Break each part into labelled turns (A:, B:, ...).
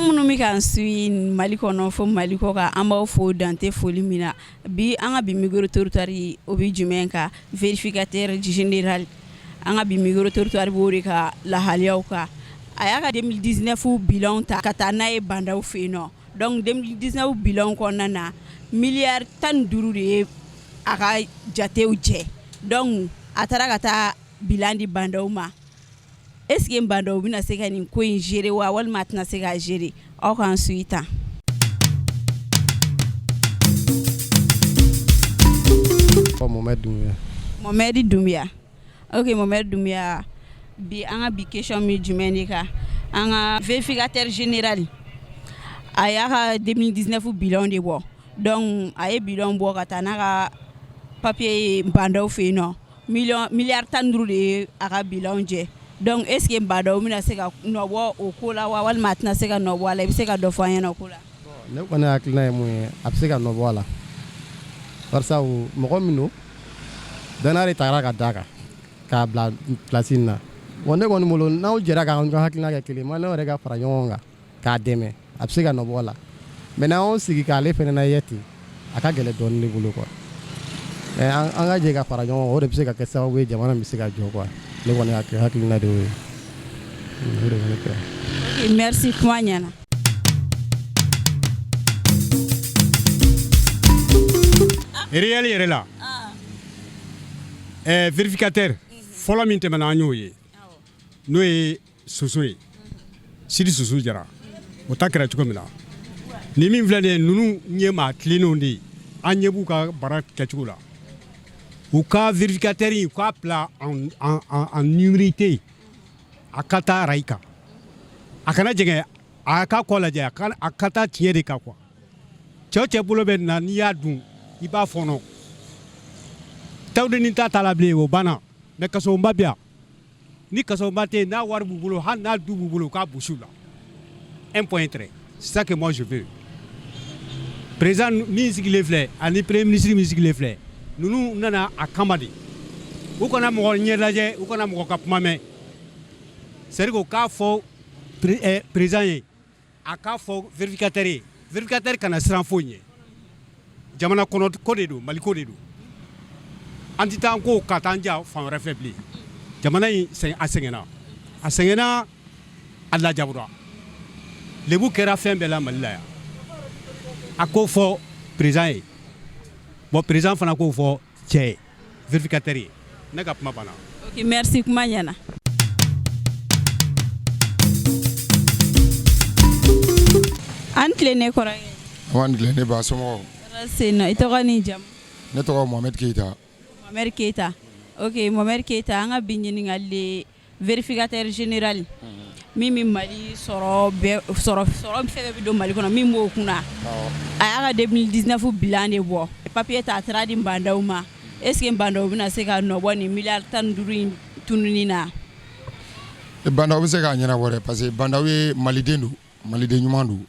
A: Minnu bɛ k'an suit Mali kɔnɔ fo Mali kɔkan, an b'aw fo dan tɛ foli min na. Bi, an ka bi micro trottoir, o bɛ jumɛn kan? Vérificateur général, an ka bi micro trottoir b'o de ka lahaliyaw kan. A y'a ka 2019 bilan ta ka taa n'a ye Bah N'Daw fɛ yen nɔ. Donc 2019 bilan kɔnɔna na, miliyari 15 de ye a ka jatew jɛ. Donc a taara ka taa bilan di Bah N'Daw ma. Est ce que Bah N'Daw bɛna se ka nin ko in gérer wa, walima a tɛna se k'a gérer? Aw k'an suit tan.
B: Mohamed Doumbia.
A: Mohamed Doumbia. Ok Mohamed Doumbia, bi an ka bi question bɛ jumɛn de kan? An ka vérificateur général, a y'a ka 2019 bilan de bɔ. Donc a ye bilan bɔ ka taa n'a ka papier ye Bah N'Daw fɛ yen nɔ. Miliyari 15 de ye a ka bilan jɛ. Donc est ce que Bah N'Daw bɛna se ka nɔbɔ o ko la wa, walima a tɛna se ka nɔbɔ a la? I bɛ se ka dɔ fɔ an ɲɛna o ko la?
B: Ne kɔni hakilina ye mun ye, a bɛ se ka nɔbɔ a la, barisa mɔgɔ min don, danaya de taara ka d'a kan k'a bila place in na. Bon, ne kɔni bolo, n'aw jɛra k'an ka hakilina kɛ kelen, maliyɛnw yɛrɛ ka fara ɲɔgɔn kan k'a dɛmɛ, a bɛ se ka nɔbɔ a la. Mais n'anw sigi k'ale fɛnɛ na ye ten, a ka gɛlɛn dɔɔnin ne bolo quoi. Mais an ka jɛ ka fara ɲɔgɔn kan, o de bɛ se ka kɛ sababu ye jamana bɛ se ka jɔ quoi. Ne kɔni hakilina de y'o ye, o de bɛ ne fɛ.
A: Ok, merci, kuma ɲɛna.
C: Réel yɛrɛ la, vérificateur fɔlɔ min tɛmɛna, an y'o ye, n'o ye Soso ye, Sidi Soso Jara. O ta kɛra cogo min na, ni min filɛ nin ye, ninnu ye maa tilennenw de ye. An ɲɛ b'u ka baara kɛcogo la. U ka vérificateur in, u k'a bila en numérité, a ka taa rail kan, a kana jɛngɛ, a ka kɔ lajɛ, a ka taa tiɲɛ de kan quoi. Cɛ o cɛ bolo bɛ na, n'i y'a dun, i b'a fɔnɔ. Tawudeni ta t'a la bilen, o banna. Mais kasobonba bɛ yan, ni kasobonba tɛ yen, n'a wari b'u bolo, hali n'a du b'u bolo, u k'a busu la. Un point trait, c'est ça que moi je veux. Président min sigilen filɛ ani premier ministre min sigilen filɛ, ninnu nana a kama de. U kana mɔgɔ ɲɛ lajɛ, u kana mɔgɔ ka kuma mɛn. C'est à dire que u k'a fɔ président ye, a k'a fɔ vérificateur ye, vérificateur kana siran foyi ɲɛ. Jamana kɔnɔ ko de don, Mali ko de don. An tɛ taa ko ka taa an ja fan wɛrɛ fɛ bilen. Jamana in, a sɛgɛnna, a sɛgɛnna, a lajabura, lebu kɛra fɛn bɛɛ la Mali la yan. A k'o fɔ président ye. Bon, président fana k'o fɔ cɛ ye, vérificateur ye. Ne ka kuma banna.
A: Ok, merci, kuma ɲɛna. An tile, ne kɔrɔkɛ.
D: An tile, ne ba, somɔgɔw?
A: Tɔɔrɔ sen nɔ. I tɔgɔ ni jamu?
D: Ne tɔgɔ Mohamed Keyita.
A: Mohamed Keyita. Ok Mohamed Keyita, an ka bi ɲininkali de, vérificateur général min bɛ Mali sɔrɔ bɛɛ sɔrɔ, sɔrɔ fɛn bɛɛ bɛ don Mali kɔnɔ, min b'o kunna, a y'a ka 2019 bilan de bɔ, papier ta, a taara di Bah N'Daw ma. Est ce que Bah N'Daw bɛna se ka nɔbɔ nin miliyari 15 in tununi na?
D: Bah N'Daw bɛ se k'a ɲɛnabɔ dɛ, parce que Bah N'Daw ye maliden don, maliden ɲuman don,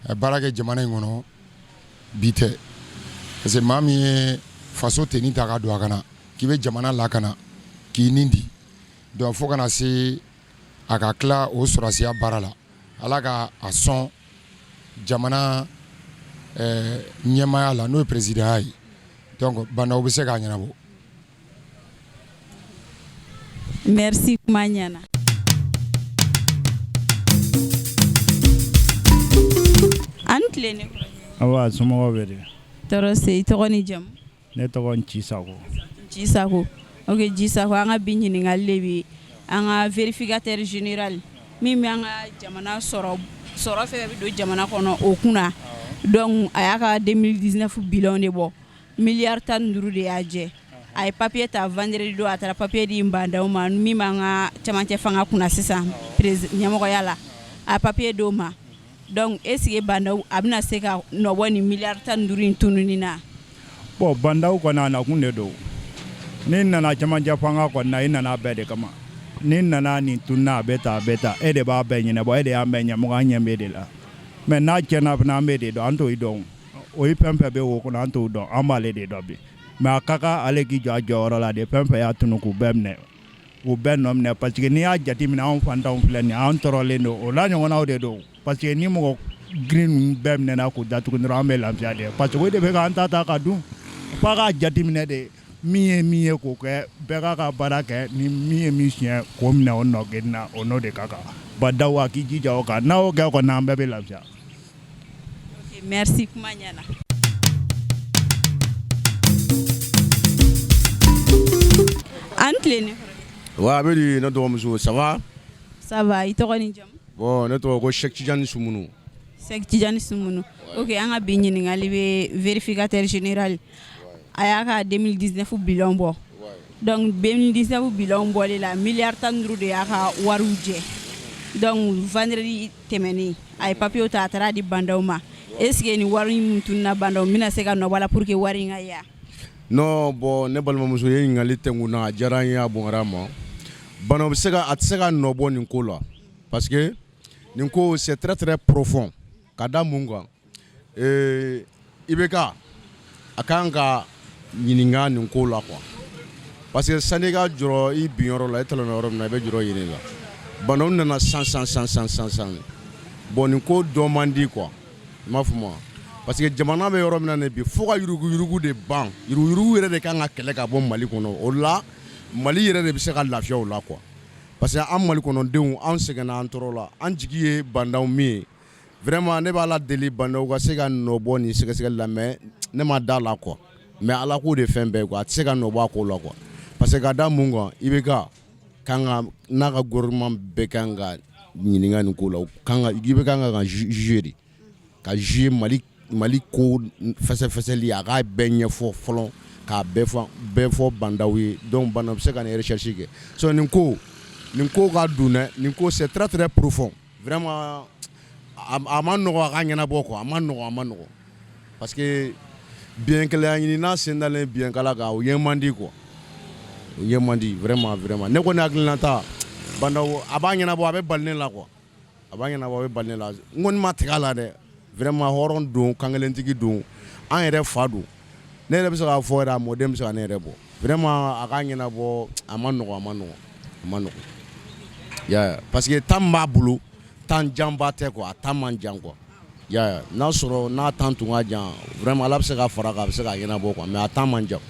D: a ye baara kɛ jamana in kɔnɔ bi tɛ, parce que maa min ye faso tenue ta ka don a kana k'i bɛ jamana lakana k'i nin di, donc fo kana se a ka tila o sɔrɔsiya baara la, Ala ka a sɔn jamana ɲɛmaaya la, n'o ye présidentya ye. Donc Bah N'Daw bɛ se k'a ɲɛnabɔ.
A: Merci, kuma ɲɛna. An tile, ne kɔrɔkɛ.
E: Awa, somɔgɔw bɛ di?
A: Tɔɔrɔ se. I tɔgɔ ni jamu?
E: Ne tɔgɔ Nci Sako.
A: Nci Sako. Ok Nci Sako, an ka bi ɲininkali de bɛ an ka vérificateur général min bɛ an ka jamana sɔrɔ, sɔrɔ fɛn bɛɛ bɛ don jamana kɔnɔ, o kunna. Donc a y'a ka 2019 bilan de bɔ, miliyari 15 de y'a jɛ. A ye papier ta vendredi don, a taara papier di Bah N'Daw ma, min b'an ka cɛmancɛ fanga kunna sisan ɲɛmɔgɔya la. A ye papier d'o ma. Donc est ce que Bah N'Daw, a bɛna se ka nɔbɔ nin miliyari 15 in tununi na?
E: Bon, Bah N'Daw kɔni, a nakun de don. N'i nana cɛmancɛ fanga kɔni na, i nana bɛɛ de kama. N'i nana nin tununa, a bɛ ta, a bɛ ta, e de b'a bɛɛ ɲɛnabɔ, e de y'an bɛɛ ɲɛmɔgɔ, an ɲɛ b'e de la. Mais n'a tiɲɛna fana, an b'e de dɔn, an t'o dɔn. O ye fɛn fɛn bɛ wo kɔnɔ, an t'o dɔn, an b'ale de dɔn bi. Mais a ka kan ale k'i jɔ a jɔyɔrɔ la de, fɛn fɛn y'a tunu, k'u bɛɛ minɛ, k'u bɛɛ nɔ minɛ, parce que n'i y'a jateminɛ, anw fantanw filɛ nin ye, an tɔɔrɔlen don, o n'a ɲɔgɔnnaw de don. Parce que ni mɔgɔ girin ninnu bɛɛ minɛna k'u datugu dɔrɔn, an bɛ lafiya de, parce que o de bɛ k'an ta ta ka dun. F'a k'a jateminɛ de, min ye min ye k'o kɛ, bɛɛ k'a ka baara kɛ. Ni min ye min siɲɛ, k'o minɛ o nɔ kelen na, o n'o de ka kan. Ba Dawu, a k'i jija o kan. N'a y'o kɛ kɔni, an bɛɛ bɛ lafiya.
A: Ok, merci, kuma ɲɛna. An tile ne kɔrɔkɛ.
F: Wa a bɛ di, ne dɔgɔmuso, ça va?
A: Ça va, i tɔgɔ ni jamu?
F: Bon, ne tɔgɔ ko Cheikh Tidiane Sumunu.
A: Cheikh Tidiane Sumunu. Ok, an ka bi ɲininkali bɛ vérificateur général. A y'a ka 2019 bilan bɔ. Donc 2019 bilan bɔli la, miliyari 15 de y'a ka wariw jɛ. Donc vendredi tɛmɛnen, a ye papier ta, a taara di Bah N'Daw ma. Est ce que ni wari min tununa Bah N'Daw bɛna se ka nɔ bɔ a la pour que wari in ka ya?
F: Non, bon, ne balimamuso ye, ɲininkali tɛnku na, a diyara n ye, a bonyara ma. Bah N'Daw bɛ se ka, a tɛ se ka nɔ bɔ nin ko la, parce que nin ko, c'est très très profond. Ka da mun kan? IBK, a kan ka ɲininka nin ko la quoi, parce que sanni i ka jɔrɔ i binyɔrɔ la, i talonna yɔrɔ min na, i bɛ jɔrɔ yen de la. Bah N'Daw nana san san san san san san. Bon, nin ko dɔ man di quoi, i m'a faamu wa? Parce que jamana bɛ yɔrɔ min na nin bi, fo ka yuruguyurugu de ban. Yuruguyurugu yɛrɛ de kan ka kɛlɛ ka bɔ Mali kɔnɔ. O la, Mali yɛrɛ de bɛ se ka lafiya o la quoi, parce que an Mali kɔnɔdenw, an sɛgɛnna, an tɔɔrɔ la. An jigi ye Bah N'Daw min ye, vraiment, ne b'a la deli, Bah N'Daw ka se ka nɔ bɔ nin sɛgɛsɛgɛli la, mais ne ma da la quoi. Mais Ala ko de fɛn bɛɛ quoi, a tɛ se ka nɔ bɔ a ko la quoi, parce que ka da mun kan? IBK kan ka n'a ka gouvernement bɛɛ kan ka ɲininka nin ko la. U kan ka, IBK kan ka juger de, ka juger Mali ko fɛsɛfɛsɛli, a k'a bɛɛ ɲɛfɔ fɔlɔ, k'a bɛɛ fɔ Bah N'Daw ye. Donc Bah N'Daw bɛ se ka nin recherche kɛ. So nin ko ka dun dɛ, nin ko, c'est très très profond vraiment. A ma nɔgɔ a ka ɲɛnabɔ quoi, a ma nɔgɔ, a ma nɔgɔ, parce que biɲɛkɛlɛya ɲini n'a sen dalen biɲɛkala kan, o ye man di quoi, o ye man di vraiment, vraiment. Ne kɔni hakilina ta, Bah N'Daw a b'a ɲɛnabɔ, a bɛ bali ne la quoi, a b'a ɲɛnabɔ, a bɛ bali ne la. N kɔni ma tigɛ a la dɛ, vraiment. Hɔrɔn don, kankelentigi don, an yɛrɛ fa don. Ne yɛrɛ bɛ se k'a fɔ yɛrɛ, a mɔden bɛ se ka ne yɛrɛ bɔ. Vraiment, a k'a ɲɛnabɔ, a ma nɔgɔ, a ma nɔgɔ, a ma nɔgɔ ya, parce que temps min b'a bolo, temps janba tɛ quoi, a temps man jan quoi ya. N'a sɔrɔ n'a temps tun ka jan, vraiment, Ala bɛ se ka fara kan, a bɛ se k'a ɲɛnabɔ quoi, mais a temps man jan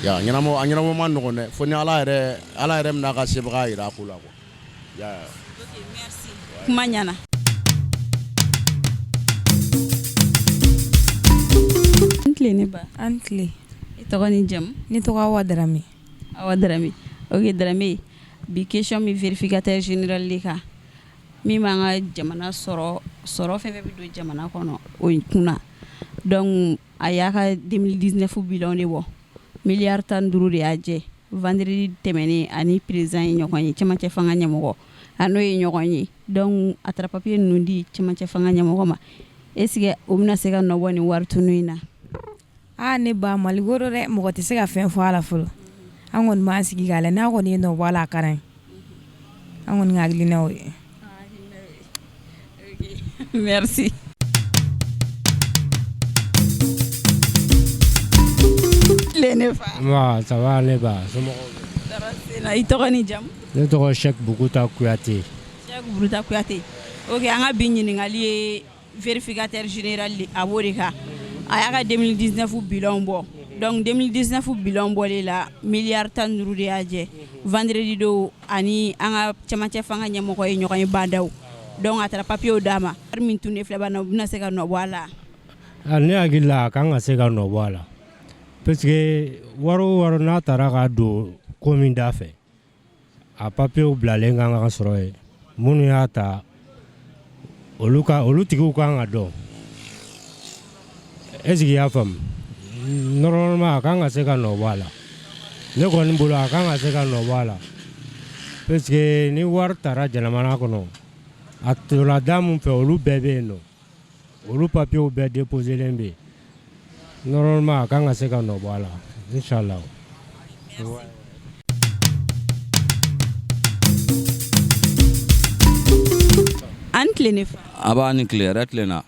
F: ya. Ɲɛnabɔ, a ɲɛnabɔ man nɔgɔn dɛ, fo ni Ala yɛrɛ, Ala yɛrɛ bɛna ka sebaga yira a ko la quoi ya.
A: Ok, merci, kuma ɲɛna. N tile ne ba.
G: An tile.
A: I tɔgɔ ni jamu?
G: Ne tɔgɔ Awa Darame.
A: Awa Darame. Ok Darame, bi question bɛ vérificateur général de kan, min b'an ka jamana sɔrɔ, sɔrɔ fɛn fɛn bɛ don jamana kɔnɔ, o kunna. Donc a y'a ka 2019 bilan de bɔ, miliyari 15 de y'a jɛ. Vendredi tɛmɛnen, ani président ye ɲɔgɔn ye, cɛmancɛ fanga ɲɛmɔgɔ, a n'o ye ɲɔgɔn ye. Donc a taara papier ninnu di cɛmancɛ fanga ɲɛmɔgɔ ma. Est ce que o bɛna se ka nɔ bɔ nin wari tunu in na?
G: Aa, ne ba, Mali ko dɛ, mɔgɔ tɛ se ka fɛn fɔ a la fɔlɔ. An kɔni b'an sigi k'a la. N'a kɔni ye nɔ bɔ a la, a ka d'an ye. An kɔni ka hakilina y'o ye.
A: Merci. Tile ne fa.
H: Nba, ça va ne ba, somɔgɔw?
A: Tɔɔrɔ tɛ n na. I tɔgɔ ni jamu?
H: Ne tɔgɔ Cheikh Bukuta Kuyate.
A: Cheikh Buruta Kuyate. Ok, an ka bi ɲininkali ye vérificateur général de, a b'o de kan. A y'a ka 2019 bilan bɔ. Donc 2019 bilan bɔlen la, miliyari 15 de y'a jɛ. Vendredi don, ani an ka cɛmancɛ fanga ɲɛmɔgɔ ye ɲɔgɔn ye, Bah N'Daw. Donc a taara papier d'a ma. Wari min tunnen filɛ, Bah N'Daw bɛna se ka nɔ bɔ a la?
H: A, ne hakili la, a kan ka se ka nɔ bɔ a la, parce que wari o wari n'a taara ka don ko min da fɛ, a papiyew bilalen kan ka sɔrɔ yen. Minnu y'a ta, olu ka, olu tigiw kan ka dɔn. Est ce que i y'a faamu? Normalement, a kan ka se ka nɔ bɔ a la. Ne kɔni bolo, a kan ka se ka nɔ bɔ a la, parce que ni wari taara jamana kɔnɔ, a tora da mun fɛ, olu bɛɛ bɛ yen nɔ, olu papiyew bɛɛ déposelen bɛ yen. Normalement, a kan ka se ka nɔ bɔ a la, inchallah.
A: Merci. An tile ne fa.
I: A b'a ni tile yɛrɛ, tile na.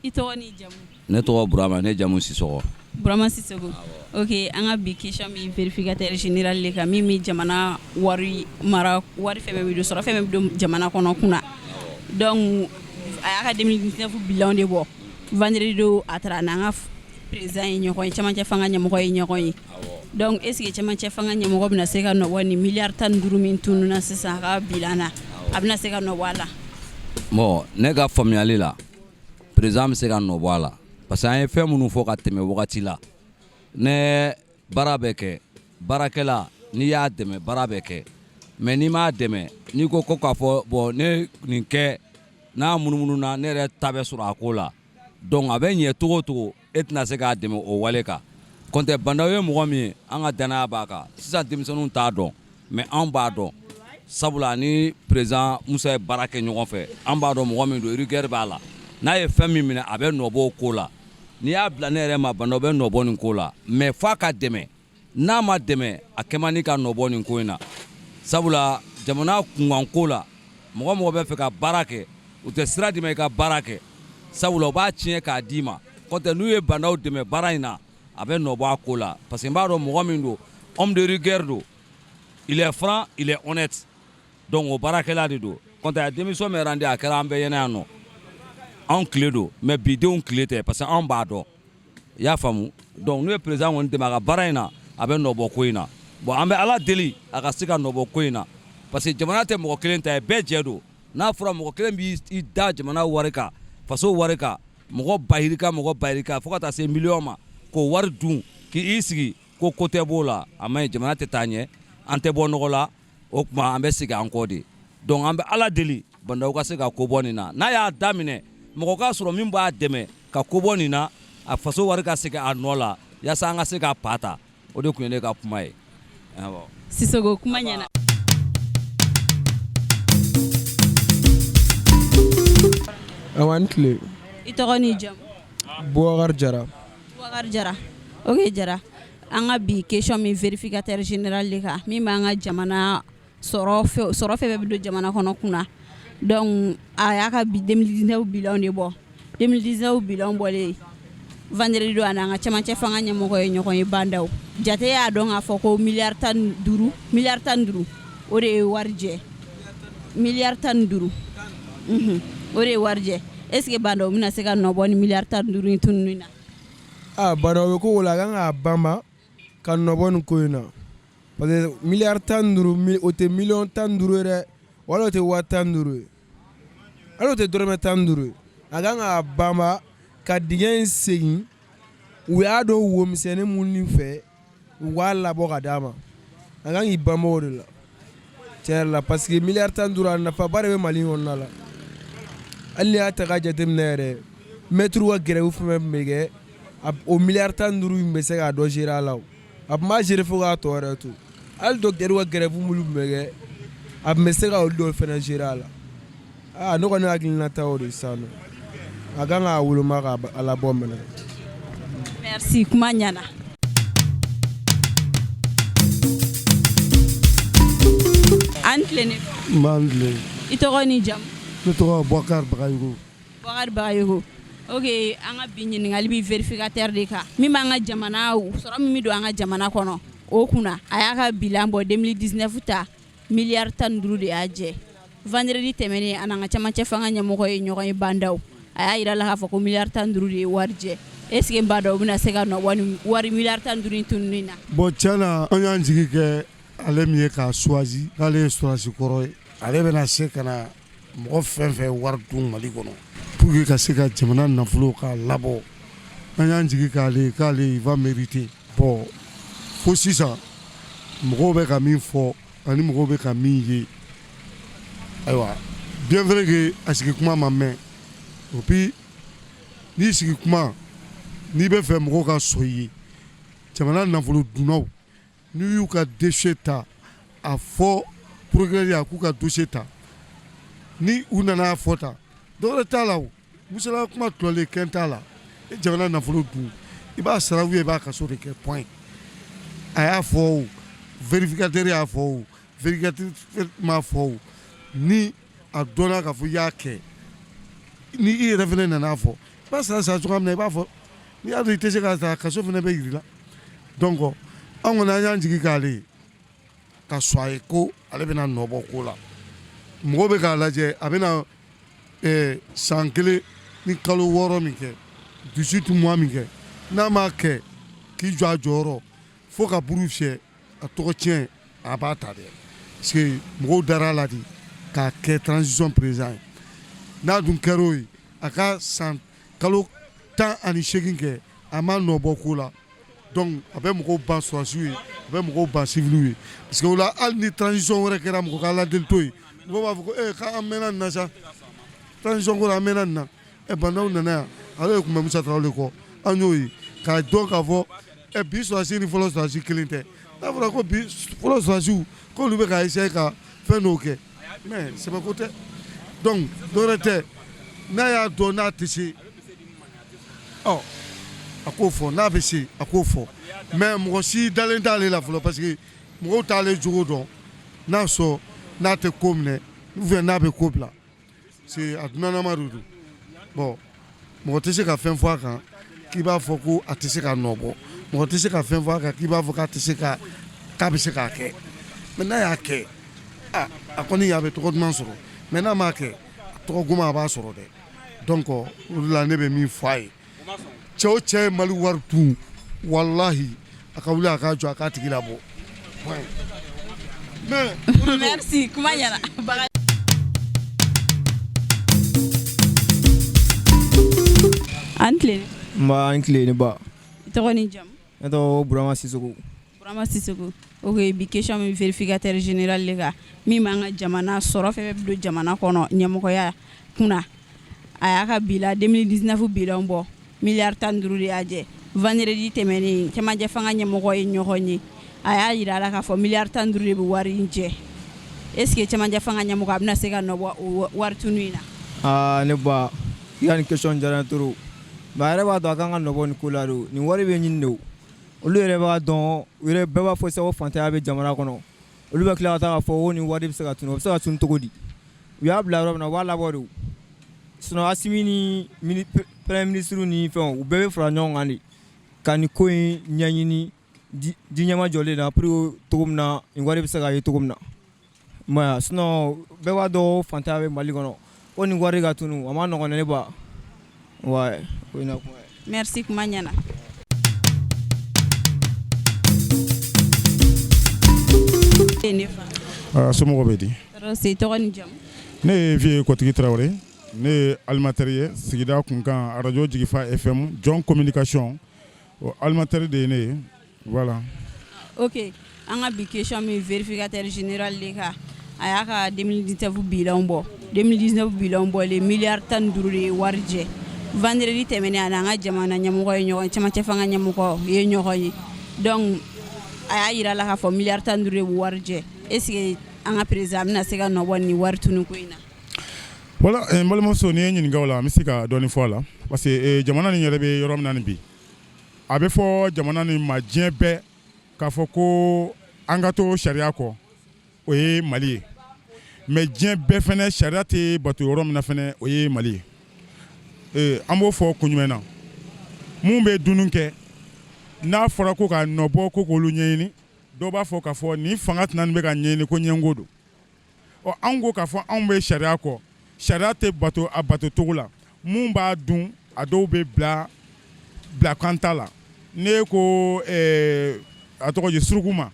A: I tɔgɔ ni jamu?
I: Ne tɔgɔ Burama, ne jamu Sisɔgɔ.
A: Burama Sisoko. Ok, an ka bi question bɛ vérificateur général de kan, min bɛ jamana wari mara, wari fɛn fɛn bɛ don, sɔrɔ fɛn fɛn bɛ don jamana kɔnɔ kunna. Donc a y'a ka 2019 bilan de bɔ vendredi don. A taara n'an ka président ye ɲɔgɔn ye, cɛmancɛ fanga ɲɛmɔgɔ ye ɲɔgɔn ye. Donc est ce que cɛmancɛ fanga ɲɛmɔgɔ bɛna se ka nɔbɔ nin miliyari 15 min tununna sisan a ka bilan na, a bɛna se ka nɔbɔ a la?
I: Bon, ne ka faamuyali la, président bɛ se ka nɔbɔ a la, parce que an ye fɛn minnu fɔ ka tɛmɛ wagati la, ne baara bɛ kɛ. Baarakɛla, n'i y'a dɛmɛ, baara bɛ kɛ, mais n'i m'a dɛmɛ, n'i ko ko k'a fɔ bon, ne nin kɛ n'a munumunu na, ne yɛrɛ ta bɛ sɔrɔ a ko la, donc a bɛ ɲɛ cogo o cogo, e tɛna se k'a dɛmɛ o wale kan. Kɔntɛ, Bah N'Daw ye mɔgɔ min ye, an ka danaya b'a kan. Sisan denmisɛnninw t'a dɔn, mais anw b'a dɔn, sabula ni président Musa ye baara kɛ ɲɔgɔn fɛ, an b'a dɔn mɔgɔ min don. Rigueur b'a la. N'a ye fɛn min minɛ, a bɛ nɔbɔ o ko la. N'i y'a bila ne yɛrɛ ma, Bah N'Daw bɛ nɔbɔ nin ko la, mais f'a ka dɛmɛ. N'a ma dɛmɛ, a kɛ man di ka nɔbɔ nin ko in na, sabula jamana kunkan ko la, mɔgɔ mɔgɔ bɛ fɛ ka baara kɛ, u tɛ sira d'i ma i ka baara kɛ, sabula u b'a tiɲɛ k'a d'i ma. Kɔntɛ, n'u ye Bah N'Daw dɛmɛ baara in na, a bɛ nɔbɔ a ko la, parce que n b'a dɔn mɔgɔ min don, homme de rigueur don, il est franc, il est honnête, donc o baarakɛla de don. Kɔntɛ, a démission min rendu, a kɛra an bɛɛ ɲɛna yan nɔ. Anw tile don, mais bidenw tile tɛ, parce que anw b'a dɔn, i y'a faamu. Donc n'u ye président kɔni dɛmɛ a ka baara in na, a bɛ nɔbɔ ko in na. Bon, an bɛ Ala deli a ka se ka nɔbɔ ko in na, parce que jamana tɛ mɔgɔ kelen ta ye, bɛɛ jɛ don. N'a fɔra mɔgɔ kelen b'i da jamana wari kan, faso wari kan, mɔgɔ bayirika, mɔgɔ bayirika, fo ka taa se miliyɔn ma, k'o wari dun k'i sigi ko ko tɛ b'o la, a ma ɲi. Jamana tɛ taa ɲɛ, an tɛ bɔ nɔgɔ la. O tuma an bɛ segin an kɔ de. Donc an bɛ Ala deli, Bah N'Daw ka se ka ko bɔ nin na. N'a y'a daminɛ, mɔgɔ k'a sɔrɔ min b'a dɛmɛ ka ko bɔ nin na, a faso wari ka segin a nɔ la, yaasa an ka se ka pa ta. O de tun ye ne ka kuma ye.
A: Sisoko, kuma ɲɛna.
J: Awa, ni tile.
A: I tɔgɔ n'i jamu?
J: Boubacar Jara.
A: Boubacar Jara, ok. Jara, an ka bi question min vérificateur général de kan, min b'an ka jamana sɔrɔ sɔrɔ fɛn bɛɛ bɛ don jamana kɔnɔ kunna. Donc a y'a ka bi 2019 bilan de bɔ. 2019 bilan bɔlen vendredi don, a n'an ka cɛmancɛ fanga ɲɛmɔgɔ ye ɲɔgɔn ye. Bah N'Daw jate y'a dɔn k'a fɔ ko miliyari 15, miliyari 15, o de ye wari jɛ. Miliyari 15, o de ye wari jɛ. Est ce que Bah N'Daw bɛna se ka nɔ bɔ ni miliyari 15 in tununi na?
J: Aa, Bah N'Daw bɛ ko o la, a kan k'a banba ka nɔbɔ nin ko in na, parce que miliyari 15, o tɛ miliyɔn 15 ye dɛ, wala o tɛ 15,000 ye, hali o tɛ dɔrɔmɛ 15 ye. A kan k'a banba ka dingɛ in segin. U y'a dɔn wo misɛnnin minnu fɛ, u k'a labɔ ka d'a ma. A kan k'i banba o de la, tiɲɛ yɛrɛ la, parce que miliyari 15, a nafaba de bɛ Mali in kɔnɔna la. Hali n'i y'a ta k'a jateminɛ yɛrɛ, mɛtiriw ka grève fɛn fɛn tun bɛ kɛ, o miliyari 15 in bɛ se k'a dɔ gérer a la. O a tun b'a gérer fo k'a tɔ yɛrɛ to. Hali docteur ka grève minnu tun bɛ kɛ, a tun bɛ se ka olu dɔw fana gérer a la. Aa, ne kɔni hakilina ta o de sisan nɔ, a kan k'a woloma k'a labɔ minɛ.
A: Merci, kuma ɲɛna. An tile ne.
K: N b'an tilen.
A: I tɔgɔ ni jamu?
K: Ne tɔgɔ Boubacar Bagayogo.
A: Boubacar Bagayogo, ok. An ka bi ɲininkali bi vérificateur de kan, min b'an ka jamana sɔrɔ min bɛ don an ka jamana kɔnɔ o kunna. A y'a ka bilan bɔ 2019 ta, miliyari 15 de y'a jɛ. Vendredi tɛmɛnen, a n'an ka cɛmancɛ fanga ɲɛmɔgɔ ye ɲɔgɔn ye. Bah N'Daw a y'a jira la k'a fɔ ko miliyari 15 de ye wari jɛ. Est ce que Bah N'Daw bɛna se ka nɔ bɔ ni wari miliyari 15 in tununi na?
K: Bon, tiɲɛ na, an y'an jigi kɛ ale min ye k'a choisi, k'ale ye sɔrɔdasi kɔrɔ ye, ale bɛna se ka na mɔgɔ fɛn fɛn wari dun Mali kɔnɔ pour que ka se ka jamana nafolo k'a labɔ. An y'an jigi k'ale, k'ale il va mériter. Bon, fo sisan, mɔgɔw bɛ ka min fɔ ani mɔgɔw bɛ ka min ye, ayiwa, bien vrai que a sigi kuma ma mɛn. Et puis n'i sigi kuma, n'i bɛ fɛ mɔgɔw ka sɔn i ye, jamana nafolo dunnaw, n'u y'u ka dossier ta, a fɔ procureur ye a k'u ka dossier ta, ni u nana fɔ tan, dɔwɛrɛ t'a la. O musala kuma tulɔlen kɛn t'a la. E jamana nafolo dun, i b'a sara ou i b'a kaso de kɛ, point. A y'a fɔ o, vérificateur y'a fɔ o, vérificateur m'a fɔ o, ni a dɔnna k'a fɔ i y'a kɛ, ni i yɛrɛ fana nana fɔ, i b'a sara sara cogoya min na, i b'a fɔ. N'i y'a dɔn i tɛ se k'a sara, kaso fana bɛ yir'i la. Donc an kɔni, an y'an jigi k'ale ye ka sɔn a ye ko ale bɛna nɔ bɔ ko la. Mɔgɔw bɛ k'a lajɛ, a bɛna San 1 ni kalo 6 min kɛ, 18 mois min kɛ, n'a m'a kɛ k'i jɔ a jɔyɔrɔ fo ka buru fiyɛ, a tɔgɔ tiɲɛ a b'a ta dɛ, parce que mɔgɔw dara a la de k'a kɛ transition président ye. N'a dun kɛra o ye, a ka san kalo 18 kɛ, a ma nɔ bɔ ko la. Donc a bɛ mɔgɔw ban sɔrɔdasiw ye, a bɛ mɔgɔw ban civiliw ye, parce que o la, hali ni transition wɛrɛ kɛra, mɔgɔ ka Ala deli to yen, mɔgɔw b'a fɔ ko ee, k'an mɛnna nin na sa, transition ko la, an mɛnna nin na. Ɛ, Bah N'Daw nana yan, ale de tun bɛ Musa Tarawele kɔ, an y'o ye k'a dɔn k'a fɔ ɛ, bi sɔrɔdasi ni fɔlɔ sɔrɔdasi kelen tɛ. N'a fɔra ko bi fɔlɔ sɔrɔdasiw k'olu bɛ ka essayer ka fɛn dɔw kɛ, mais sɛbɛko tɛ. Donc dɔwɛrɛ tɛ, n'a y'a dɔn n'a tɛ se, ɔ, a k'o fɔ. N'a bɛ se, a k'o fɔ. Mais mɔgɔ si dalen t'ale la fɔlɔ, parce que mɔgɔw t'ale jogo dɔn, n'a sɔrɔ n'a tɛ ko minɛ ou bien n'a bɛ ko bila, parce que a dunanama de don. Bon, mɔgɔ tɛ se ka fɛn fɔ a kan k'i b'a fɔ ko a tɛ se ka nɔ bɔ, mɔgɔ tɛ se ka fɛn fɔ a kan k'i b'a fɔ k'a tɛ se ka, k'a bɛ se k'a kɛ. Mais n'a y'a kɛ, a a kɔni a bɛ tɔgɔ duman sɔrɔ. Mais n'a m'a kɛ, a tɔgɔ goman a b'a sɔrɔ dɛ. Donc o de la, ne bɛ min fɔ a ye, cɛ o cɛ ye Mali wari dun, walahi, a ka wuli a k'a jɔ, a k'a tigi labɔ. Mais
A: Merci, kuma ɲɛna. An tile.
J: Nba, n tile ne ba.
A: I tɔgɔ ni jamu?
J: Ne tɔgɔ Burama Sisoko.
A: Burama Sisoko, ok. Bi question min vérificateur général de kan, min b'an ka jamana sɔrɔ fɛn fɛn bɛ don jamana kɔnɔ, ɲɛmɔgɔya kunna, a y'a ka bilan 2019 bilan bɔ, miliyari 15 de y'a jɛ. Vendredi tɛmɛnen, cɛmancɛ fanga ɲɛmɔgɔ ye ɲɔgɔn ye, a y'a jira a la k'a fɔ miliyari 15 de bɛ wari in jɛ. Est ce que cɛmancɛ fanga ɲɛmɔgɔ a bɛna se ka nɔ bɔ o wari tunu in na?
J: Aa, ne ba, i ka nin question diyara n ye trop. Mais a yɛrɛ b'a dɔn a kan ka nɔ bɔ nin ko la de. Nin wari bɛ ɲini de, olu yɛrɛ b'a dɔn. U yɛrɛ bɛɛ b'a fɔ sisan ko fantanya bɛ jamana kɔnɔ. Olu bɛ tila ka taa k'a fɔ ko nin wari bɛ se ka tunu. O bɛ se ka tunu cogo di? U y'a bila yɔrɔ min na, u b'a labɔ de. Sinon Assimi ni premier ministre ni fɛnw, u bɛɛ bɛ fara ɲɔgɔn kan de ka nin ko in ɲɛɲini di ɲɛma jɔlen na pour que cogo min na, nin wari bɛ se ka ye cogo min na. I m'a ye? Sinon bɛɛ b'a dɔn fantanya bɛ Mali kɔnɔ, ko nin wari ka tunu, a ma nɔgɔn ne ba. Ouais, o ye ne ka kuma ye.
A: Merci, kuma ɲɛna. Ne fa.
L: Somɔgɔw bɛ di?
A: Tɔɔrɔ si. Tɔgɔ ni jamu?
L: Ne ye Vieux Kotigi Tarawele, ne ye animateur ye sigida kunkan, arajo Jigifa FM, Jɔn communication, o animateur de ye ne ye, voilà.
A: Ok, an ka bi question min vérificateur général de kan, a y'a ka 2019 bilan bɔ. 2019 bilan bɔlen, miliyari 15 de ye wari jɛ. Vendredi tɛmɛnen, a n'an ka jamana ɲɛmɔgɔ ye ɲɔgɔn, cɛmancɛ fanga ɲɛmɔgɔ ye ɲɔgɔn ye. Donc a y'a jira la k'a fɔ miliyari 15 de bɛ wari jɛ. Est ce que an ka président a bɛna se ka nɔ bɔ nin wari tunu ko in na?
L: Voilà, n balimamuso, n'i ye ɲininka o la, an bɛ se ka dɔɔni fɔ a la, parce que jamana nin yɛrɛ bɛ yɔrɔ min na nin bi, a bɛ fɔ jamana nin ma diɲɛ bɛɛ k'a fɔ ko an ka to sariya kɔ, o ye Mali ye. Mais diɲɛ bɛɛ fɛnɛ, sariya tɛ bato yɔrɔ min na fɛnɛ, o ye Mali ye. An b'o fɔ kun jumɛn na? Mun bɛ dunun kɛ, n'a fɔra ko ka nɔbɔ, ko k'olu ɲɛɲini, dɔw b'a fɔ k'a fɔ nin fanga tɛna nin bɛ ka ɲɛɲini ko ɲɛngo don. Ɔ, anw ko k'a fɔ anw bɛ sariya kɔ, sariya tɛ bato a bato cogo la. Mun b'a dun, a dɔw bɛ bila bilakan t'a la. Ne ko a tɔgɔ di, suruku ma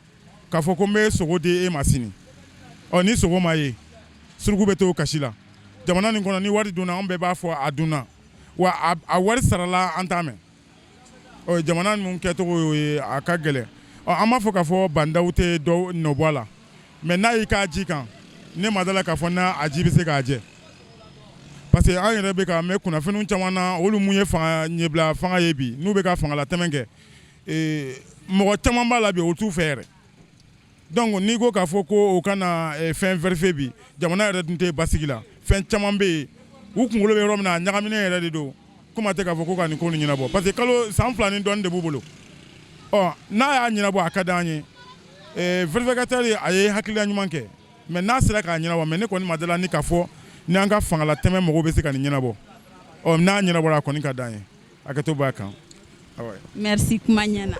L: k'a fɔ ko n bɛ sogo di e ma sini, ɔ, ni sogo ma ye, suruku bɛ to kasi la. Jamana nin kɔnɔ, ni wari dunna, anw bɛɛ b'a fɔ a dunna wa, a wari sarala, an t'a mɛn. Ɔ, jamana ninnu kɛcogo ye, a ka gɛlɛn. Ɔ, an b'a fɔ k'a fɔ Bah N'Daw tɛ dɔ nɔ bɔ a la, mais n'a y'i k'a ji kan, ne ma dala k'a fɔ n'a a ji bɛ se k'a jɛ, parce que an yɛrɛ bɛ ka mɛn kunnafoniw caman na. Olu mun ye fanga ɲɛbila fanga ye bi, n'u bɛ ka fangalatɛmɛ kɛ, mɔgɔ caman b'a la bi, o t'u fɛ yɛrɛ. Donc n'i ko k'a fɔ ko o kana fɛn vérifier bi, jamana yɛrɛ dun tɛ basigi la. Fɛn caman bɛ yen, u kunkolo bɛ yɔrɔ min na, a ɲagaminen yɛrɛ de don. Kuma tɛ k'a fɔ ko ka nin ko nin ɲɛnabɔ, parce que kalo san 2 ni dɔɔnin de b'u bolo. Ɔ, n'a y'a ɲɛnabɔ, a ka d'an ye. Vérificateur, a ye hakilina ɲuman kɛ, mais n'a sera k'a ɲɛnabɔ. Mais ne kɔni ma dala ni k'a fɔ ni an ka fangalatɛmɛ mɔgɔw bɛ se ka nin ɲɛnabɔ. Ɔ, n'a ɲɛnabɔra, a kɔni ka d'an ye. Hakɛto b'a kan.
A: Merci, kuma ɲɛna.